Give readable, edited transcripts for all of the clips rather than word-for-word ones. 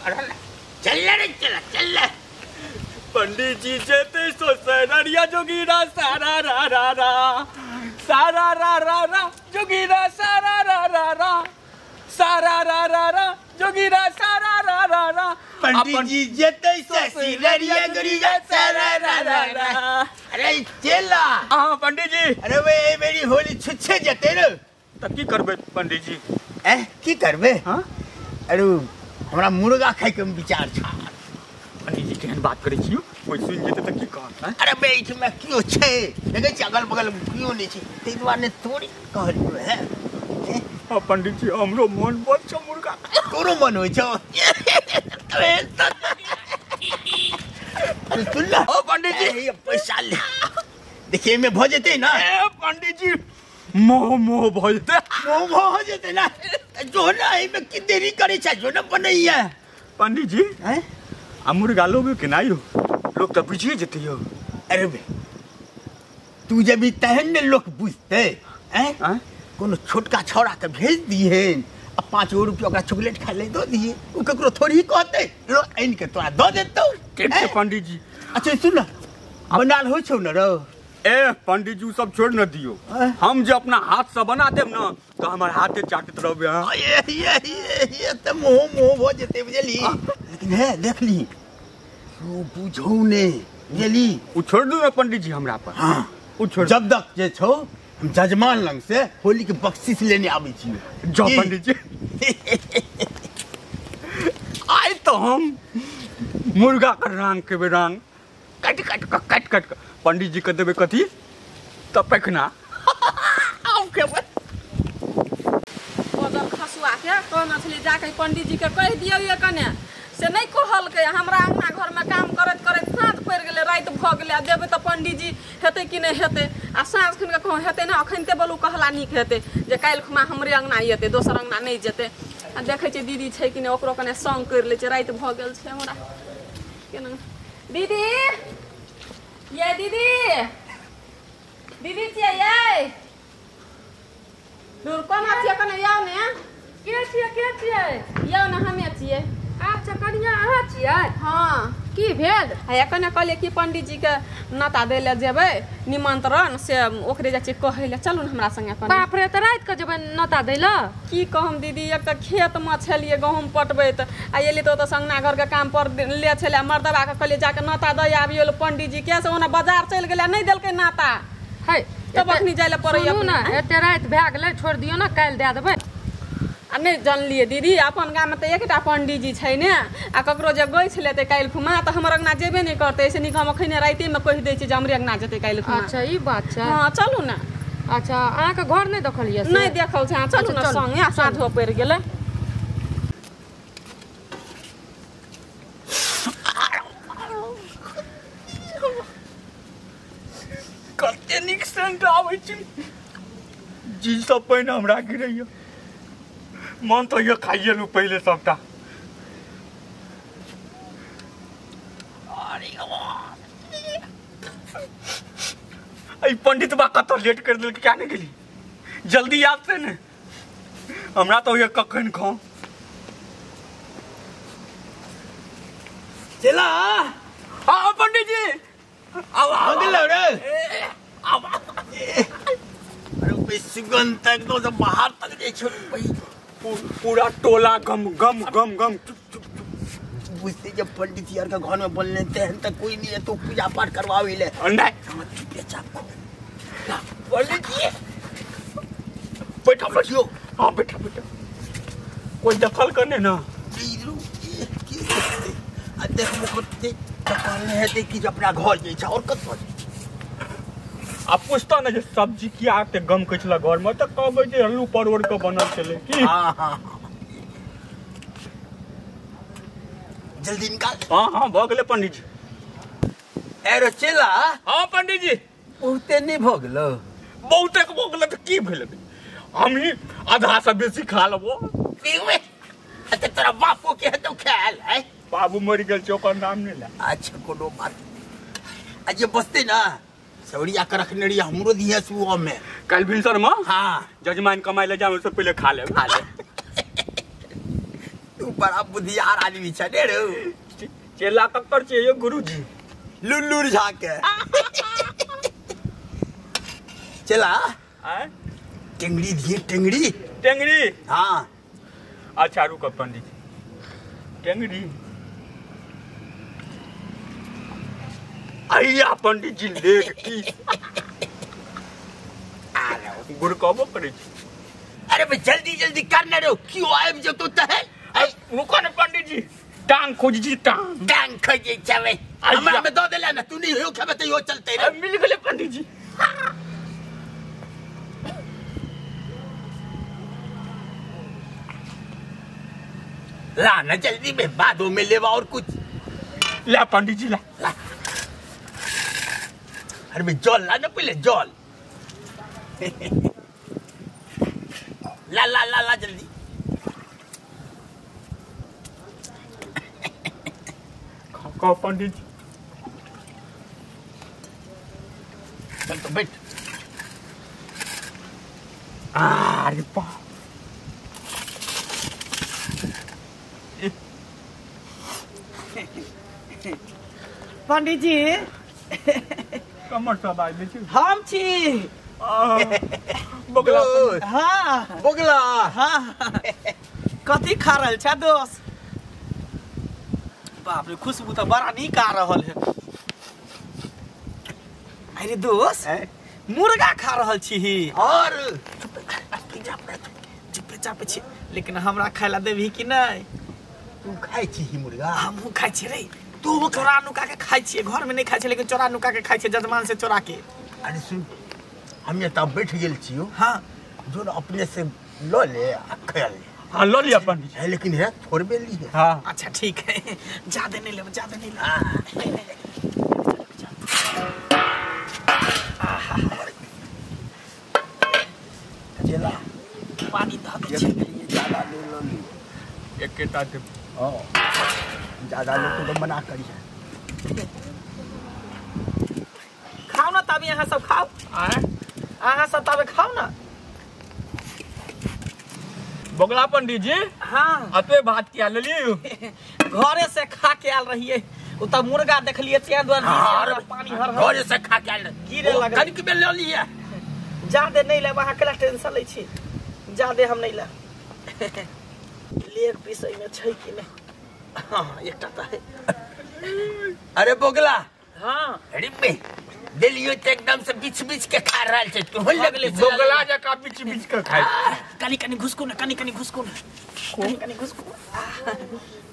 अरे चल रे चल चल। पंडित जी जेते ससुररिया जोगीरा सारा रा रा रा सारा रा रा रा जोगीरा सारा रा रा रा सारा रा रा रा जोगीरा सारा रा रा रा। पंडित जी जेते ससुररिया जोगीरा सारा रा रा रा। अरे चेला। हां पंडित जी। अरे वे मेरी होली छुच्छे जते रे। त की करबे पंडित जी? ए की करबे? हां अरे हमरा मुर्गा खाय के विचार छ। पंडित जी केहन बात करै छियो, कोई सुन जेते त की कहत? अरे बे एहिठमा कियो छै, देखै छी अगल बगल कियो नै छै, ताहि दुआरे तोरी कहलियो है। हां पंडित जी हमरो मन बड़ छ मुर्गा। तोरो मन होइ छौ? अरे सुन ल। ओ पंडित जी ये पैसा ले, देखिए एमे भ जेतै ना। ए पंडित जी मोह मोह भ जेतै। मोह मोह हो जेतै ना, जो ना एमे की देरी करै छै, जो ना बनैया। पंडित जी हैं आ मुर्गा लोग के ना यो, लोग त बुझिए जेतै यो। अरे बे तू जबी तहन ने लोग बुझतै हैं। कोनो छोटका छौड़ा के भेज दिहेन आ 5 रुपया ओकरा चॉकलेट खाय ले दो दिए, उ ककरो थोड़ी कहतै, लो आनि के तोरा दऽ देतौ। ठीक छै पंडित जी। अच्छा सुन न, बनाल होइ छौ न रौ? ए पंडित जी सब छोड़ न दियो, हम जे अपना हाथ से बना देब न तो हमर हाथे चाटत रहबे। हां ये त मोह मोह भ जेतै बुझली। लेकिन हे देख ली ओ बुझौ ने बुझली। उ छोड़ दू न पंडित जी हमरा पर। हां उ छोड़। जब तक जे छौ हम जजमान लंग से होली के बख्शिश लेने आबै छी। जाओ पंडित जी। आइ तो हम मुर्गा के रंग के रंग कट कट कट कट पंडित जी के देबै कथी त पैखना। आउ खेबै। बदल खसुआ के कहने छली जाके पंडित जी के कहि दियौ ये कने, से नहि कहलकै। हमरा अंगना घरमे काम करैत करैत साँझ पड़ि गेलै, राति भऽ गेलै। आ देबै तऽ पंडित जी हेतै कि नहि हेतै? आ साँझ खन के कहूँ हेतै ने, अखनिते बोलू कहला नीक हेतै जे काल्हि खुमा हमरे अंगना एतै, दोसर अंगना नहि जेतै। आ देखै छियै दीदी छै कि नहि, ओकरो कने संग करि लै छै। राति भऽ गेल छै हमरा। केना दीदी ये दीदी दीदी छियै ये दूर कोना छियै? कने आउ ने। के छियै के छियै? यौ ने हमे छियै। अच्छा कनिया अहाँ छियै? हाँ। की भेल? आ कने कहलियै कि पंडित जी के नता दै लए जेबै निमंत्रण, से ओकरे जाइ छियै कहै लए। चलू ने हमरा संगे कने। बाप रे, तऽ राति के जेबै नता दै लए? की कहम दीदी, एक तऽ खेतमे छलियै गहूँम पटबैत, आ एलियै तऽ ओतऽ अंगना घरके काम पर ले छलै। मर्दबाके कहलियै जाके नता दै आबियौ पंडित जी के, से ओना बाजार चलि गेलै, नहि देलकै नता। है तब अखनी जाइ लए पड़ैया। सुनू ने, एते राति भए गेलै, छोड़ि दियौ ने, काल्हि दए देबै। आ नहि जानलियै दीदी, अपन गाममे तऽ एकटा पंडीजी छै ने, आ ककरो जे गछि लेतै काल्हि खुमा तऽ हमर अंगना जेबे नहि करतै। एहिसँ नीक हम अखने रातिमे कहि दै छियै जे हमरे अंगना जेतै काल्हि खुमा। अच्छा ई बात छै। हँ चलू ने। अच्छा अहाँके घर नहि देखलियै? नहि देखल छै। अहाँ चलू ने संगे, आ साँझो पड़ि गेलै। कते नीक सेंट आबै छै, जी सब पानि हमरा गिरैया, मन तो ये खाइए लू पहले सबटा। अरे पंडित बा कतऽ लेट कर देलकै, क्या नहीं गेली? जल्दी आब से ने, हमरा तो ये कखन खाऊं। चला। हाँ पंडित जी आब हो गेलौ रे? आब अरे सुगंध तक तो बाहर तक जाइ छौ। पूरा टोला गम गम गम गम। चुप चुप चुप। बुझते जब पंडित जी के घर में बोल लेते हैं तो कोई नहीं है तो पूजा पाठ करवावे ले। नहीं चुपचाप को पंडित जी बैठा बैठियो। हाँ बैठा बैठा, कोई दखल करने ना। देख मुकुट है कि अपना घर जाइ छै और कतऽ। आ पूछता ने जे सब्जी किया एते गम कहै छलै घर में, तऽ कहबै जे आलू परोड़ के बनल छलै की। हाँ हाँ जल्दी निकाल। हाँ हाँ भऽ गेलै पंडित जी। एरो चेला। हाँ पंडित जी। बहुते नहि भऽ गेलौ? बहुते भऽ गेलै तऽ की भेलै, हमही आधा से बेसी खा लेबो। अच्छा तोरा बापो के हेतौ खायल है? बाबू मरि गेल छै, ओकर नाम नहि ले। अच्छा कोनो बात। आ जे बचतै ना सौरिया के रखने रहियै, हमरो दिहे सुबह में कल भिनसर में। हाँ जजमान कमाई ले जाम, उससे पहले खा ले। खा ले। तू बड़ा बुद्धियार आदमी छै रे रो। चेला कक्कर छै यो गुरुजी लुल्लुर झा के। चला आय टेंगड़ी दिए टेंगड़ी टेंगड़ी। हाँ अच्छा रुक पंडित जी टेंगड़ी आइया पंडित जी लेग पीस गुड़कबो करै छी। अरे भाई जल्दी जल्दी कर ना रे क्यों आबि जेतौ तहन। रुको ने पंडित जी टांग खोज जी टांग टांग खोजे छवे हमरा में दऽ देला ना तू नहीं हो खेबे त यो चलते रे। मिल गेलै पंडित जी। ला ना जल्दी में बादो में लेवा और कुछ। ला पंडित जी ला, ला। अरे मैं जल ला ना पहले जल ला ला ला ला जल्दी। खा पंडित जी। चल तो बैठ। अरे बा पंडित जी कमर सब आबि छी हम छी बगला। हाँ बगला। हाँ कथी खा रहल छै दोस्त? बाप रे खुशबू तऽ बड़ा नीक आ रहल है। अरे दोस्त मुर्गा खा रहल छी और चुपे चापे छी, लेकिन हमरा खाय ला देबही कि नहि? तू खाइ छी मुर्गा? हमहूँ खाइ छी रे। तू चोरा नुका के खाइ छियै, घर में नहीं खाइ छियै लेकिन चोरा नुका के खाइ छियै, जजमान से चोरा के। अरे सुन हम एतऽ बैठ गेल छियौ। हाँ जो न अपने से ल ले आ खा ले। हाँ ल लिया पंडित जी। लेकिन है थोड़बे ली। हाँ अच्छा ठीक है ज्यादा नहीं लेब ज्यादा नहीं लेब। चला पानी धऽ दै छी। ज्यादा ले ल ली एकेटा देब। हाँ ज्यादा लोग तो मना करिए। खाओ ना तभी यहाँ सब खाओ। अहाँ सब तबे खाओ ना। बगला पंडित जी। हाँ अते भात किया लेलियै? घरे से खा के आयल रहिए। उ त मुर्गा देखलिए तें दुआरे पानी हर हर घरे से खा के आयल गिरे लगल। कनिक में ल लियै। ज्यादा नहीं लेब अहाँ केला टेंशन लै छी। ज्यादा हम नहीं लेब। लेग पीस एहिमे छै कि नहि? हाँ एकटा तऽ है। अरे बोगला। हाँ अरे बे देलियो त एकदम से बीच बीच के खा रहल छै तू लगले बोगला जका बीच बीच के खाइ। कनी कनी घुसकू ना कनी कनी घुसकू ना कनी कनी घुसकू।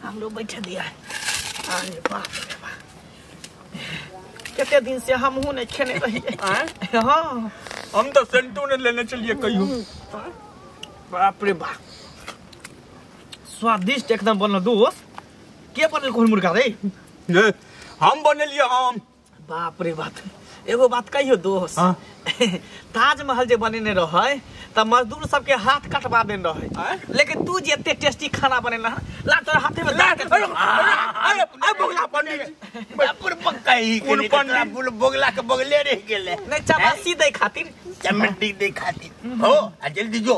हमरो बैठे दिया। अरे बाप रे बाप कते दिन से हमहूँ नहीं खेने रहिए। हाँ हम तो सेंटू ने लेने चलिए कहियो। बाप रे बाप स्वादिष्ट एकदम बनल दोस्त। के बनल कोन मुर्गा रे? हम बनेलिए हम। बाप रे बाप एगो बात कहियो दोस्त। हाँ? ताजमहल जे बनेने रहै त मजदूर सबके हाथ कटवा देने रहै, लेकिन तू जे एते टेस्टी खाना बनेला ला तोरा हाथे में दाग। अरे अरे बोगला पंडित जी बापुर पक्का ही कोन पंडित बोगला के बगले रह गेले। नहीं चमासी दे खातिर चमटी दे खातिर हो आ जल्दी जो।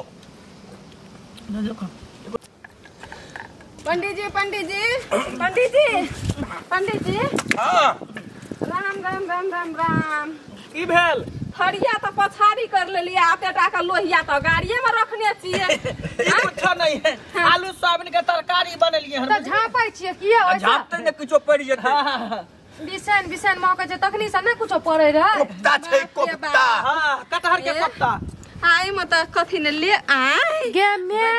पंडित जी पंडित जी पंडित जी पंडित जी। हाँ राम राम राम राम राम। की भेल? थरिया तो पछाड़ी कर लेलिए आते टा के लोहिया तो गाड़िए में रखने छियै। ई कुछो नहीं है। आलू सोयाबीन के तरकारी बनेलिए हन। त झापै छियै किया ओइसा? झापते ने कुछो पड़ि जेतै। बिसैन बिसैन महकै छै तखनी से नै कुछो पड़ै रहै। कोफ्ता छै कोफ्ता। हां कटहर के कोफ्ता। आई में त कथि ने ले आय गे में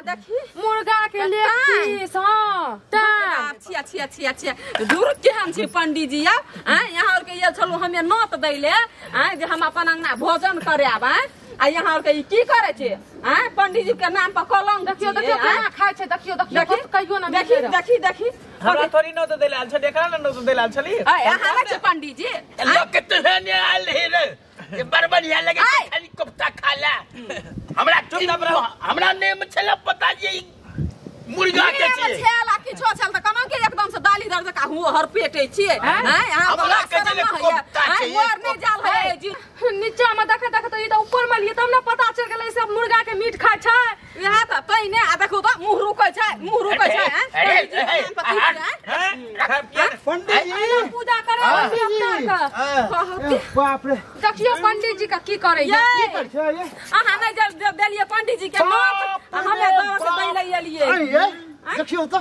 देखी मुर्गा के लेग पीस। हां छिया छिया छिया छिया दूर केहन छी पंडित जी आ यहाँ और के ये छलु हमे नोत दैले आ जे हम अपन अंगना भोजन कराब आ यहाँ और के ई की करे छे आ पंडित जी के नाम पर कलंक। देखियो देखियो केना खाय छै। देखियो देखियो कहियो ना देखी देखी देखी हमरा थोड़ी नोत दैले आयल छ देखा ना नोत दैले आयल छली आ यहाँ छै पंडित जी लोग के तुहे ने आयल हे रे ये बड़ बढ़िया लगे खाली कोफ्ता खाला। हमरा चुप रहो हमरा नेम छला पता जे मुर्गा के छै छेला किछो छल त कना के एकदम से दाली दर जका हुओ हर पेटे छियै। हैं हमरा के छले कोफ्ता छै और नै जाल है जी नीचा में देखे देखे त ई त ऊपर में लिए तब ना पता चल गेलै सब मुर्गा के मीट खाय छै। इहा त तै ने आ देखू त मुंह रुकै छै मुंह रुकै छै। पंडित जी पूजा करे अपना के। बाप रे देखियो पंडित जी का की करे ये की कर छै अहाँ नै देलिए पंडित जी के नोत हमे गांव से दै ले एलिए। अरे देखियो त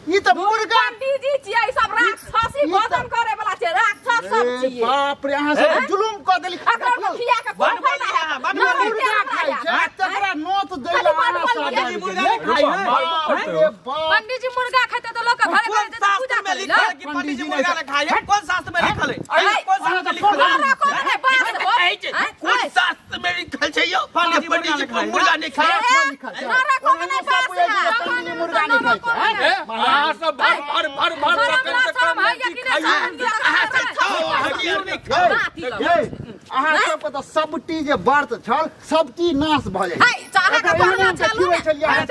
ई त मुर्गा पंडित जी छियै सब राक्षसी भोजन करे वाला छै राक्षस सब छियै। बाप रे अहाँ सब जुलुम क देली। अकर खिया के कोन फायदा है मुर्गा खाइ छै तकरा नोत देला अहाँ सब मुर्गा खाइ है। पंडित जी मुर्गा खाइते त लोक घरे घरे जेते पूजा में लिखल कि पंडित जी मुर्गा न खाइ है। कोन शास्त्र में लिखल है? कोन शास्त्र में लिखल है? कोन शास्त्र में लिखल छै यो पंडित जी मुर्गा नहीं खाय? पंडित जी मुर्गा नहीं खाय छै। अहाँ सब भर भर भर भर अहाँ सब के त सबटी जे व्रत छल सबटी नाश भ जाइ।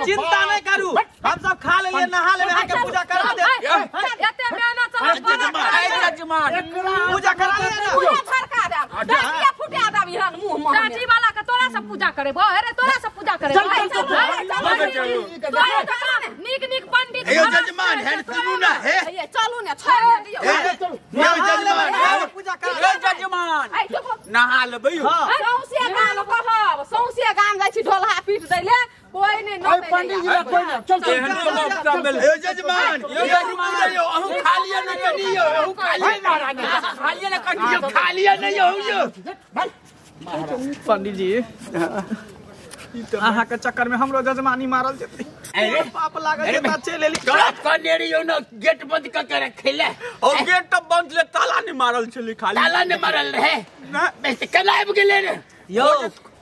चिंता नहीं करू हम सब खा लेलिए नहा लेबै अहाँ के पूजा करा दे। एते मेहनत जजमान पूजा करा ले ना पूरा झरका देब दाँतिया फुटा देब इहन मुंह में। चाची वाला के तोरा से पूजा करेबो अरे तोरा से पूजा करेबो। नीक नीक पंडित यो जजमान है सुनू ना है ये चलू ने छोड़ दियो यो जजमान पूजा करा ले जजमान नहा लेबै। सौंसे गाम कहब सौंसे गाम जाइ छी ढोलहा पीट दैले कोई नै नोत पंडित जी कोई नै। चल चल यो जजमान यो जजमान यो अहू खा लिया न कनी यो अहू खा लिया खा लिया न कनी यो खा लिया न यो यो। पंडित जी अहाँ के चक्कर में हमरो जजमानी मारल जेतै। अरे पाप लागल जेता चल एली कनेरी यो न गेट बंद क के रखेले और गेट त बंद ले ताला नहीं मारल छली खाली ताला नहीं मारल रहे ना वैसे केना आबि गेलै रे यो।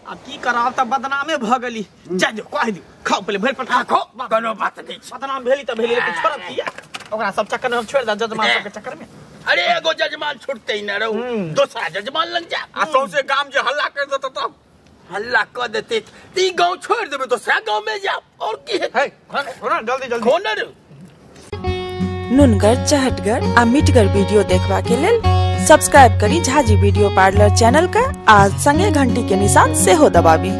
अब की कराब त बदनामे भ गेली। जा दियो कह दियो खाओ पहिले भरि पेट खाओ कोनो बात नहीं। बदनाम भेली त भेली लेकिन छोड़ब किया ओकरा सब चक्कर में हम छोड़ द जजमान सब के चक्कर में। अरे एगो जजमान छुटते न रहू दोसरा जजमान लग जा आ सौंसे गाम जे हल्ला कर देत तब हल्ला क देते ती गांव छोड़ देबे दोसरा गांव में जा और की है खोना जल्दी जल्दी खोना रे। नुनगर चहटगर आ मिठगर वीडियो देखबा के लेल सब्सक्राइब करी झाजी वीडियो पार्लर चैनल का आ संगे घंटी के निशान सेहो दबाबी।